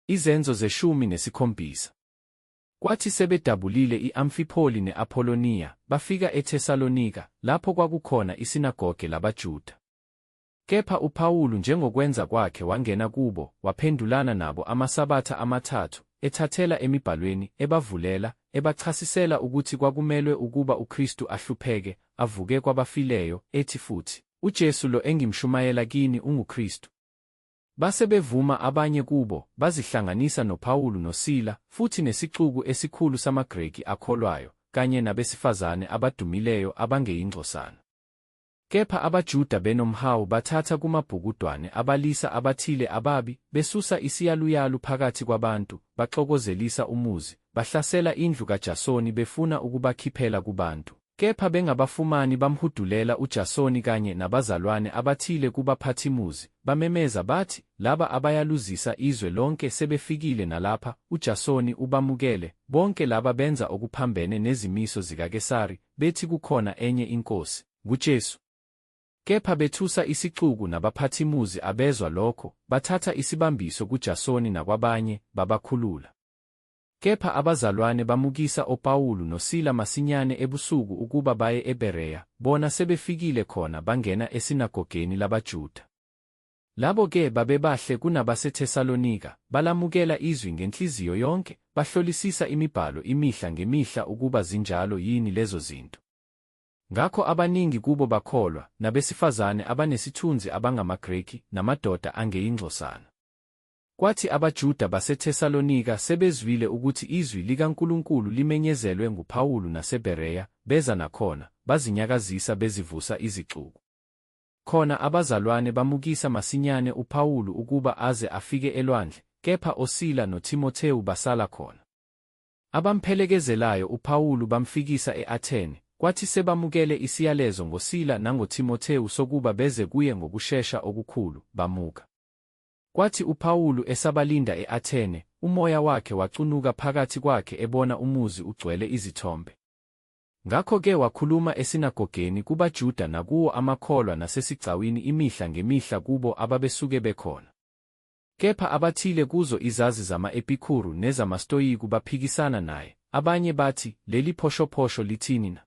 Izenzo zeshumi nesikhombisa. Kwathi sebedabulile i-Amfipholi ne-Apholoniya, bafika eThesalonika, lapho kwakukhona isinagoge labaJuda. Kepha uPawulu njengokwenza kwakhe wangena kubo, waphendulana nabo amasabatha amathathu, ethathela emibhalweni, ebavulela, ebachasisela ukuthi kwakumelwe ukuba uKristu ahlupheke, avuke kwabafileyo, ethi futhi, UJesu lo engimshumayela kini unguKristu. Base bevuma abanye kubo, bazihlanganisa noPawulu noSila, futhi nesixuku esikhulu samaGreki akholwayo, kanye nabesifazane abadumileyo abangeyingcosana. Kepha abaJuda benomhawu bathatha kumabhukudwane abalisa abathile ababi, besusa isiyaluyalu phakathi kwabantu, baxokozelisa umuzi, bahlasela indlu kaJasoni befuna ukubakhiphela kubantu. Kepha bengabafumani bamhudulela uJasoni kanye nabazalwane abathile kubaphathimuzi, bamemeza bathi, Laba abayaluzisa izwe lonke sebefikile nalapha, uJasoni ubamukele, bonke laba benza okuphambene nezimiso zikaKesari, bethi kukhona enye inkosi, nguJesu. Kepha bethusa isixuku nabaphathimuzi abezwa lokho, bathatha isibambiso kuJasoni nakwabanye, babakhulula. Kepha abazalwane bamukisa oPawulu noSila masinyane ebusuku ukuba baye eBereya, bona sebefikile khona bangena esinagogeni labaJuda. Labo-ke babebahle kunabaseThesalonika, balamukela izwi ngenhliziyo yonke, bahlolisisa imibhalo imihla ngemihla ukuba zinjalo yini lezo zinto. Ngakho abaningi kubo bakholwa, nabesifazane abanesithunzi abangamaGreki, namadoda angeyingcosana. Kwathi abaJuda baseThesalonika sebezwile ukuthi izwi likaNkulunkulu limenyezelwe nguPawulu naseBereya, beza nakhona, bazinyakazisa bezivusa izixuku. Khona abazalwane bamukisa masinyane uPawulu ukuba aze afike elwandle, kepha oSila noThimothewu basala khona. Abamphelekezelayo uPawulu bamfikisa e-Athene, kwathi sebamukele isiyalezo ngoSila nangoThimothewu sokuba beze kuye ngokushesha okukhulu, bamuka. Kwathi uPawulu esabalinda e-Athene, umoya wakhe wacunuka phakathi kwakhe ebona umuzi ugcwele izithombe. Ngakho-ke wakhuluma esinagogeni kubaJuda nakuwo amakholwa nasesigcawini imihla ngemihla kubo ababesuke bekhona. Kepha abathile kuzo izazi zama-Epikhuru nezamaStoyiku baphikisana naye, abanye bathi, Leli phoshophosho lithini na?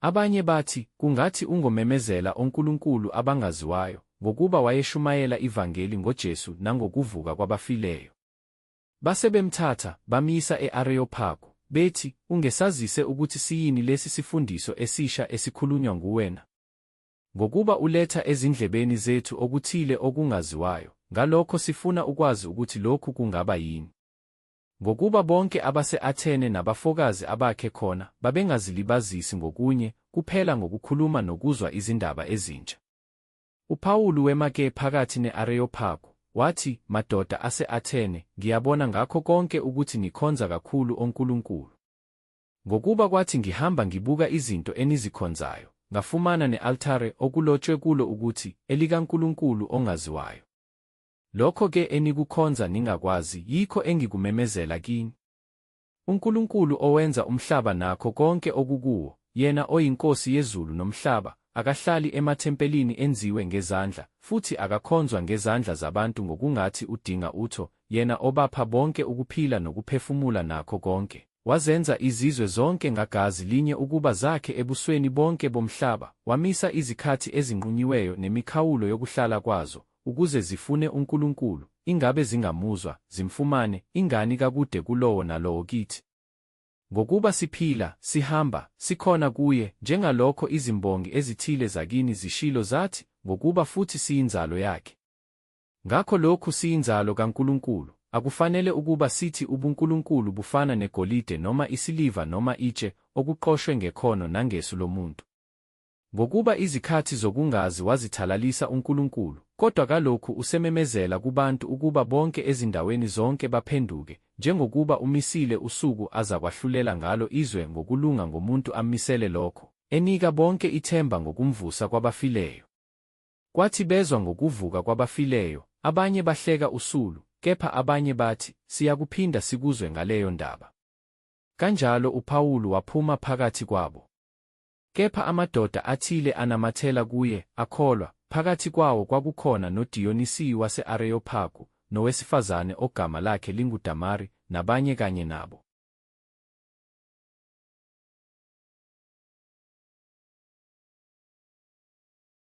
Abanye bathi, Kungathi ungomemezela onkulunkulu abangaziwayo, ngokuba wayeshumayela ivangeli ngoJesu nangokuvuka kwabafileyo. Base bemthatha, bamyisa e-Areyophagu, bethi, Ungesazise ukuthi siyini lesi sifundiso esisha esikhulunywa nguwe na? Ngokuba uletha ezindlebeni zethu okuthile okungaziwayo, ngalokho sifuna ukwazi ukuthi lokhu kungaba yini. Ngokuba bonke abase-Athene nabafokazi abakhe khona babengazilibazisi ngokunye, kuphela ngokukhuluma nokuzwa izindaba ezintsha. UPawulu wema-ke phakathi ne-Areyophagu, wathi, Madoda ase-Athene, ngiyabona ngakho konke ukuthi nikhonza kakhulu onkulunkulu. Ngokuba kwathi ngihamba ngibuka izinto enizikhonzayo, ngafumana ne-altare okulotshwe kulo ukuthi, ElikaNkulunkulu ongaziwayo. Lokho-ke enikukhonza ningakwazi, yikho engikumemezela kini. UNkulunkulu owenza umhlaba nakho konke okukuwo, yena oyiNkosi yezulu nomhlaba, akahlali emathempelini enziwe ngezandla, futhi akakhonzwa ngezandla zabantu ngokungathi udinga utho, yena obapha bonke ukuphila nokuphefumula nakho konke. Wazenza izizwe zonke ngagazi linye ukuba zakhe ebusweni bonke bomhlaba, wamisa izikhathi ezinqunyiweyo nemikhawulo yokuhlala kwazo, ukuze zifune uNkulunkulu, ingabe zingamuzwa, zimfumane, ingani kakude kulowo nalowo kithi. Ngokuba siphila, sihamba, sikhona kuye, njengalokho izimbongi ezithile zakini zishilo zathi, Ngokuba futhi siyinzalo yakhe. Ngakho lokhu siyinzalo kaNkulunkulu, akufanele ukuba sithi ubuNkulunkulu bufana negolide noma isiliva noma itshe, okuqoshwe ngekhono nangesu lomuntu. Ngokuba izikhathi zokungazi wazithalalisa uNkulunkulu, kodwa kalokhu usememezela kubantu ukuba bonke ezindaweni zonke baphenduke, njengokuba umisile usuku azakwahlulela ngalo izwe ngokulunga ngomuntu ammisele lokho, enika bonke ithemba ngokumvusa kwabafileyo. Kwathi bezwa ngokuvuka kwabafileyo, abanye bahleka usulu, kepha abanye bathi, Siyakuphinda sikuzwe ngaleyo ndaba. Kanjalo uPawulu waphuma phakathi kwabo. Kepha amadoda athile anamathela kuye, akholwa, phakathi kwawo kwakukhona noDiyonisiyu wase-Areyophagu, nowesifazane ogama lakhe linguDamari, nabanye kanye nabo.